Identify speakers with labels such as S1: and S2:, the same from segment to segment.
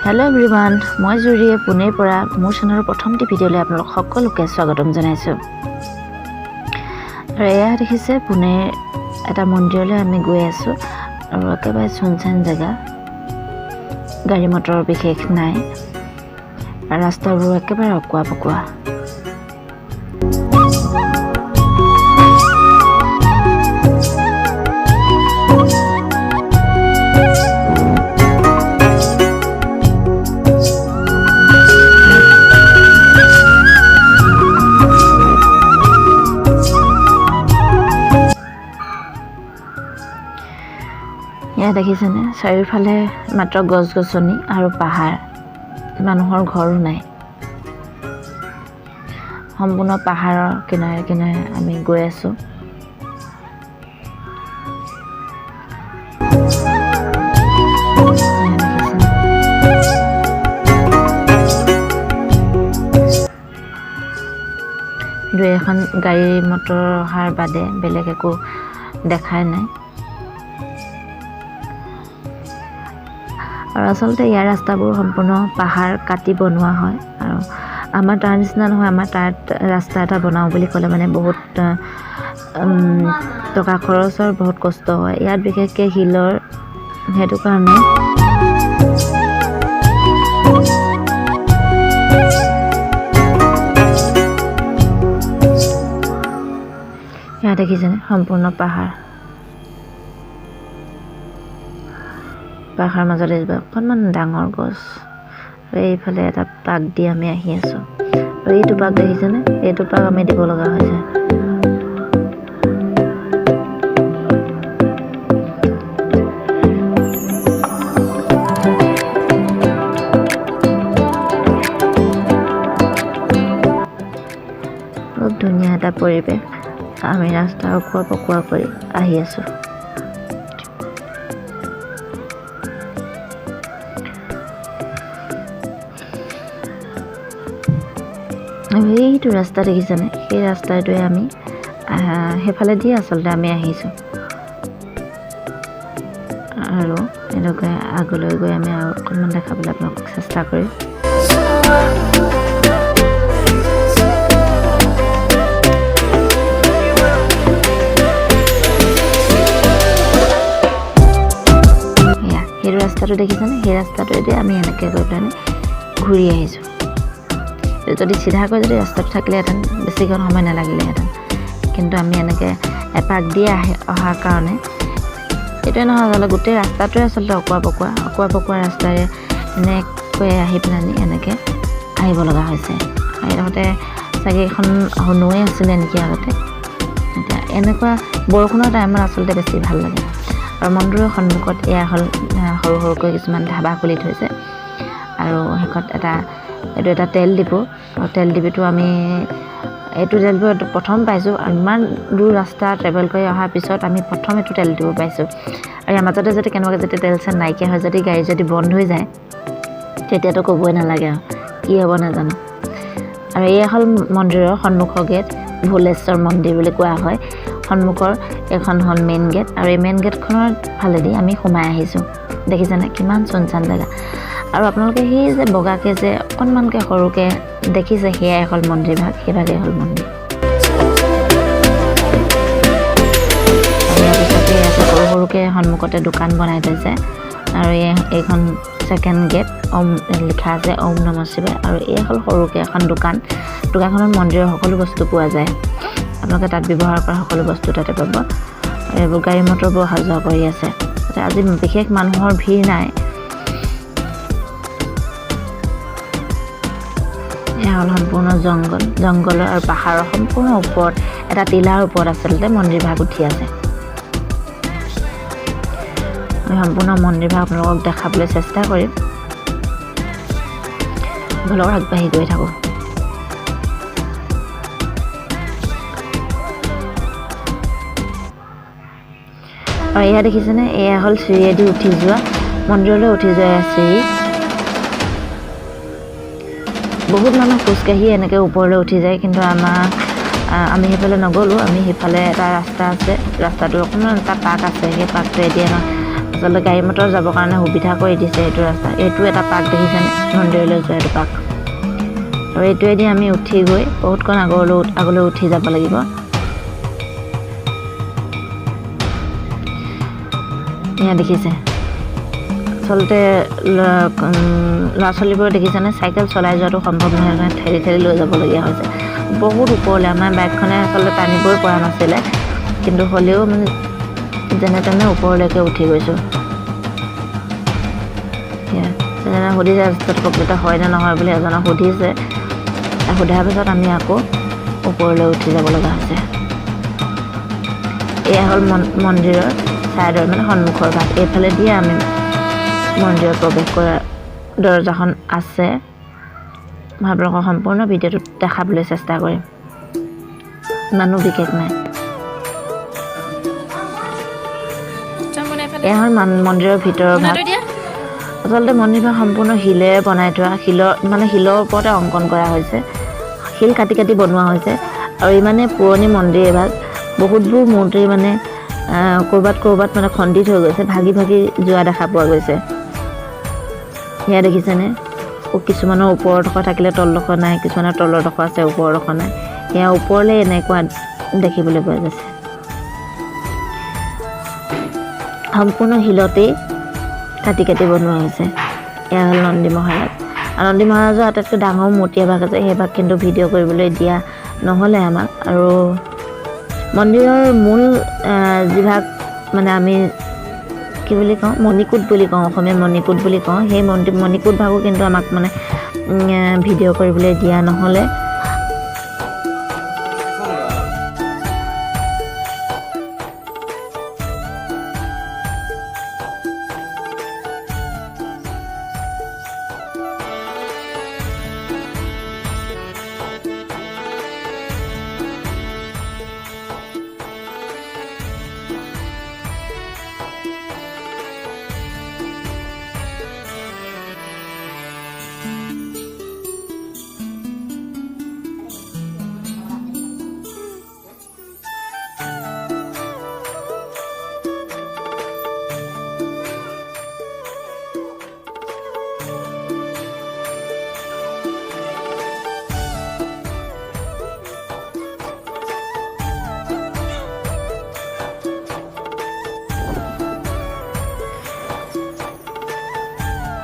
S1: Hello' everyone, মই জুৰিয়ে পুনেৰ পৰা মোৰ চেনেলৰ প্ৰথমটি ভিডিঅ'লৈ আপোনালোক সকলোকে স্বাগতম জনাইছোঁ। আৰু এয়া দেখিছে পুনেৰ এটা মন্দিৰলৈ আমি গৈ আছোঁ আৰু একেবাৰে চুনচান জেগা, গাড়ী মটৰ বিশেষ নাই, ৰাস্তাবোৰ একেবাৰে অকোৱা পকোৱা। এয়া দেখিছেনে চাৰিওফালে মাত্ৰ গছ গছনি আৰু পাহাৰ, মানুহৰ ঘৰো নাই। সম্পূৰ্ণ পাহাৰৰ কিনাৰে কিনাৰে আমি গৈ আছোঁ। দুই এখন গাড়ী মটৰ অহাৰ বাদে বেলেগ একো দেখাই নাই। আৰু আচলতে ইয়াৰ ৰাস্তাবোৰ সম্পূৰ্ণ পাহাৰ কাটি বনোৱা হয় আৰু আমাৰ তাৰ নিচিনা নহয়। আমাৰ তাত ৰাস্তা এটা বনাওঁ বুলি ক'লে মানে বহুত টকা খৰচৰ বহুত কষ্ট হয়। ইয়াত বিশেষকৈ শিলৰ, সেইটো কাৰণে ইয়াত দেখিছেনে সম্পূৰ্ণ পাহাৰ, পাহাৰ মাজত এজোপা অকণমান ডাঙৰ গছ আৰু এইফালে এটা পাক দি আমি আহি আছোঁ। আৰু এইটো পাক দেখিছেনে, এইটো পাক আমি দিব লগা হৈছে। খুব ধুনীয়া এটা পৰিৱেশ, আমি ৰাস্তা অকোৱা পকোৱা কৰি আহি আছোঁ। এইটো ৰাস্তা দেখিছেনে, সেই ৰাস্তাটোৱে আমি সেইফালে দিয়ে আচলতে আমি আহিছোঁ। আৰু এনেকৈ আগলৈ গৈ আমি আৰু অকণমান দেখাবলৈ আপোনালোকক চেষ্টা কৰিম। এয়া সেইটো ৰাস্তাটো দেখিছেনে, সেই ৰাস্তাটোৱেদি আমি এনেকৈ গৈ পেলাই ঘূৰি আহিছোঁ। যদি চিধাকৈ যদি ৰাস্তাটো থাকিলেহেঁতেন বেছিকণ সময় নালাগিলেহেঁতেন, কিন্তু আমি এনেকৈ এপাক দি আহি অহাৰ কাৰণে এইটোৱে নহয়, আচলতে গোটেই ৰাস্তাটোৱে আচলতে অকোৱা পকোৱা, অকোৱা পকোৱা ৰাস্তাৰে এনেকৈ আহি পেলানি এনেকৈ আহিব লগা হৈছে। এইডোখৰতে চাগে এইখন নৈ আছিলে নেকি আগতে। এতিয়া এনেকুৱা বৰষুণৰ টাইমত আচলতে বেছি ভাল লাগে। আৰু মন্দিৰৰ সন্মুখত এয়া হ'ল সৰু সৰুকৈ কিছুমান ধাবা খুলি থৈছে। আৰু শেষত এটা এইটো এটা তেল ডিপু, আৰু তেল ডিপুটো আমি এইটো তেল ডিপু প্ৰথম পাইছোঁ। ইমান দূৰ ৰাস্তা ট্ৰেভেল কৰি অহাৰ পিছত আমি প্ৰথম এইটো তেল ডিপু পাইছোঁ। আৰু ইয়াৰ মাজতে যদি কেনেবাকৈ যদি তেল চেল নাইকিয়া হয়, যদি গাড়ী যদি বন্ধ হৈ যায়, তেতিয়াতো ক'বই নালাগে আৰু কি হ'ব নাজানো। আৰু এয়া হ'ল মন্দিৰৰ সন্মুখৰ গেট, ভোলেশ্বৰ মন্দিৰ বুলি কোৱা হয়। সন্মুখৰ এইখন হ'ল মেইন গেট আৰু এই মেইন গেটখনৰ ফালেদি আমি সোমাই আহিছোঁ। দেখিছেনে কিমান চুনচান জেগা। আৰু আপোনালোকে সেই যে বগাকৈ যে অকণমানকৈ সৰুকৈ দেখিছে, সেয়াই হ'ল মন্দিৰভাগ, সেইভাগেই হ'ল মন্দিৰ। আৰু ইয়াৰ পিছতে ইয়াতে সৰু সৰুকৈ সন্মুখতে দোকান বনাই থৈছে। আৰু এইখন ছেকেণ্ড গেট, ওম লিখা আছে, ওম নমঃ শিৱায়। আৰু এই হ'ল সৰুকৈ এখন দোকান, দোকানখনত মন্দিৰৰ সকলো বস্তু পোৱা যায়। আপোনালোকে তাত ব্যৱহাৰ কৰা সকলো বস্তু তাতে পাব। এইবোৰ গাড়ী মটৰবোৰ অহা যোৱা কৰি আছে। আজি বিশেষ মানুহৰ ভিৰ নাই। এয়া হ'ল সম্পূৰ্ণ জংঘল, জংঘলৰ আৰু পাহাৰৰ সম্পূৰ্ণ ওপৰত এটা টিলাৰ ওপৰত আচলতে মন্দিৰভাগ উঠি আছে। আমি সম্পূৰ্ণ মন্দিৰভাগ আপোনালোকক দেখাবলৈ চেষ্টা কৰিম। ব'লক আগবাঢ়ি গৈ থাকোঁ। আৰু এয়া দেখিছেনে, এয়া হ'ল চিৰিয়েদি উঠি যোৱা মন্দিৰলৈ উঠি যোৱা এয়া চিৰি। বহুত মানুহ খোজকাঢ়ি এনেকৈ ওপৰলৈ উঠি যায়, কিন্তু আমি সেইফালে নগ'লোঁ। আমি সেইফালে এটা ৰাস্তা আছে, ৰাস্তাটো অকণমান এটা পাক আছে, সেই পাকটোৱেদি আমাক আচলতে গাড়ী মটৰ যাবৰ কাৰণে সুবিধা কৰি দিছে এইটো ৰাস্তা। এইটো এটা পাক দেখিছেনে, মন্দিৰলৈ যোৱা এইটো পাক। আৰু এইটোৱেদি আমি উঠি গৈ বহুতকণ আগলৈ উঠি যাব লাগিব। এয়া দেখিছে, আচলতে ল'ৰা ছোৱালীবোৰে দেখিছেনে চাইকেল চলাই যোৱাটো সম্ভৱ নহয় কাৰণে ঠেলি ঠেলি লৈ যাবলগীয়া হৈছে বহুত ওপৰলৈ। আমাৰ বাইকখনে আচলতে টানিবই পৰা নাছিলে, কিন্তু হ'লেও মানে যেনে তেনে ওপৰলৈকে উঠি গৈছোঁ। এজনে সুধিছে ৰাস্তাটো প্ৰকৃত হয় নে নহয় বুলি, এজনক সুধিছে। সোধাৰ পিছত আমি আকৌ ওপৰলৈ উঠি যাব লগা হৈছে। এয়া হ'ল মন্দিৰৰ ছাইডৰ মানে সন্মুখৰ ভাগ। এইফালে দিয়ে আমি মন্দিৰত প্ৰৱেশ কৰা দৰ্জাখন আছে। মই আপোনালোকক সম্পূৰ্ণ ভিডিঅ'টোত দেখাবলৈ চেষ্টা কৰিম, ইমানো বিশেষ নাই। এয়া হ'ল মন্দিৰৰ ভিতৰৰ ভাগ। আচলতে মন্দিৰভাগ সম্পূৰ্ণ শিলেৰে বনাই থোৱা, শিলৰ ওপৰতে অংকন কৰা হৈছে, শিল কাটি কাটি বনোৱা হৈছে। আৰু ইমানেই পুৰণি মন্দিৰ এভাগ, বহুতবোৰ মূৰ্তি মানে ক'ৰবাত ক'ৰবাত মানে খন্দিত হৈ গৈছে, ভাগি ভাগি যোৱা দেখা পোৱা গৈছে। সেয়া দেখিছেনে, কিছুমানৰ ওপৰডোখৰ থাকিলে তলডোখৰ নাই, কিছুমানৰ তলৰডোখৰ আছে ওপৰডোখৰ নাই। সেয়া ওপৰলৈ এনেকুৱা দেখিবলৈ পোৱা গৈছে। সম্পূৰ্ণ শিলতেই কাটি কাটি বনোৱা হৈছে। এয়া হ'ল নন্দী মহাৰাজ। আৰু নন্দী মহাৰাজৰ আটাইতকৈ ডাঙৰ মূৰ্তি এভাগ আছে, সেইভাগ কিন্তু ভিডিঅ' কৰিবলৈ দিয়া নহ'লে আমাক। আৰু মন্দিৰৰ মূল যিভাগ মানে আমি কি বুলি কওঁ, মণিকূট বুলি কওঁ, অসমীয়া মণিকূট বুলি কওঁ, সেই মণিকূট ভাগো কিন্তু আমাক মানে ভিডিঅ' কৰিবলৈ দিয়া নহ'লে।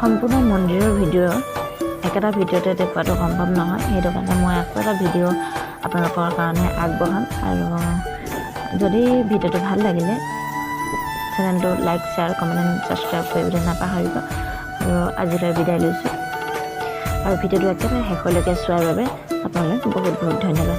S1: সম্পূৰ্ণ মন্দিৰৰ ভিডিঅ' একেটা ভিডিঅ'তে দেখুৱাটো সম্ভৱ নহয়, সেইটো কাৰণে মই আকৌ এটা ভিডিঅ' আপোনালোকৰ কাৰণে আগবঢ়াম। আৰু যদি ভিডিঅ'টো ভাল লাগিলে চেনেলটো like, share, comment and subscribe কৰিবলৈ নাপাহৰিব। আৰু আজিলৈ বিদায় লৈছোঁ। আৰু ভিডিঅ'টো একেবাৰে শেষলৈকে চোৱাৰ বাবে আপোনালৈ বহুত বহুত ধন্যবাদ।